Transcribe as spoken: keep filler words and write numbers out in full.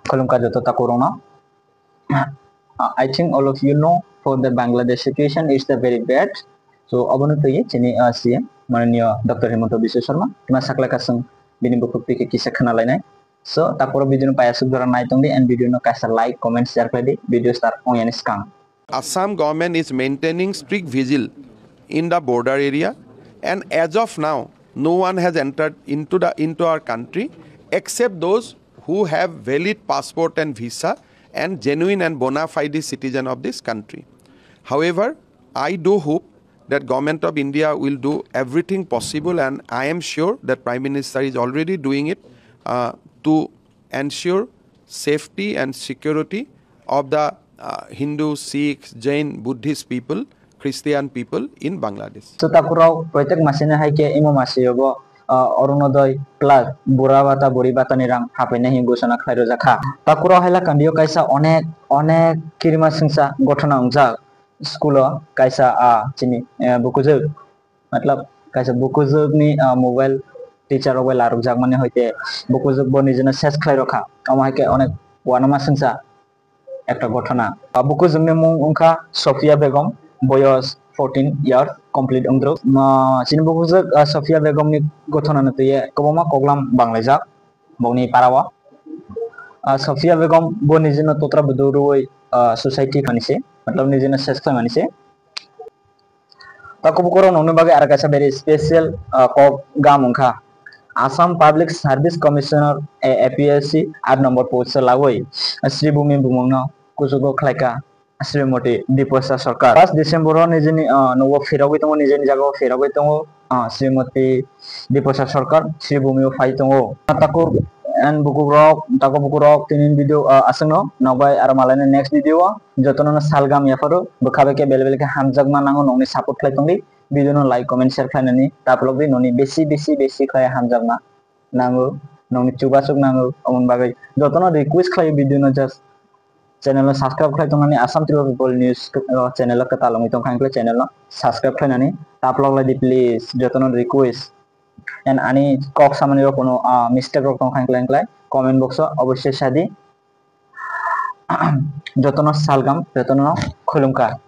Khulumkha joto takurokno. Uh, I think all of you know for the Bangladesh situation is the very bad. So obono twi chini uh, C M mananiya Doctor Himanta Biswa Sharma tuma sakla kasung bini bukhuk twi kisa khana lainai. So takuro video no payasuk dora nai tongdi and video no kaisa like, comment, share khlai di, video start ong yani skang. Assam government is maintaining strict vigil in the border area, and as of now, no one has entered into the into our country except those who have valid passport and visa and genuine and bona fide citizen of this country. However, I do hope that Government of India will do everything possible, and I am sure that Prime Minister is already doing it uh, to ensure safety and security of the uh, Hindu, Sikh, Jain, Buddhist people, Christian people in Bangladesh. So takurok proitek masini hai khe imo masiyobo uh, Orunodoi plus bura bata buri bata ni rang hapaina hin gusana khlai rojak kha. Takurok haila kandiyo kaisa onek onek kirima singsa gothona wngjak. School o kaisa a chini eh, bukujwk, matlab kaisa bukujwk ni ah, mobile teacher rok bai larwkjak mani hoite bukujwk bo nijino ses khlai rokha. Omo hai khe onek uanama singsa ekta gothona. Ah, bukujwk ni mung wngkha Sofia Begum, boyos fourteen years complete wngdruk. Ma chini bukujwk ah, Sofia Begum ni gothona no twiye kwbangma koklam banglaijak bokni para o. Ah, Sofia Begum bo nijino totra budu rwi ah, suicide khlai mani se, matlab nijino ses khlai mani se. Takubukurok nokni bagwi aro kaisa very special ah, kok gam wngkha. Assam Public Service Commissioner A- APSC aat number post lagwi Sri Bhumi bumungno kuchugo khlaika Srimati Diposa Sarkar. First December o nijini ah, nogo phirogwi tongo, nijini jagao phirogwi tongo ah, Srimati Diposa Sarkar Sri Bhumi o phai tongo. Taku and bukukrok, taku bukurok tini video ah, aswkno nokbai aro malaini next video o jotono no salgam yapharo bwkha bai khe bele bele khe hamjakma nango nokni support khlai tongdi. Video no like, comment, share khlainani taplok di, noni besi besi besi khlai hamjakma nango, nokni chubasuk nango. Omoni bagwi jotono request khlai video no just channel no subscribe khlai tongmani Assam Tripura People News channel o kwtal wngwi tongkha, hwnkhai channel no subscribe khlainani taplok lai di please, jotono request. And ani kok samani rok kono ah, mistake rok tongkha hwnkhai comment box o obossoi sadi. Jotono salgam, jotono khulumkha.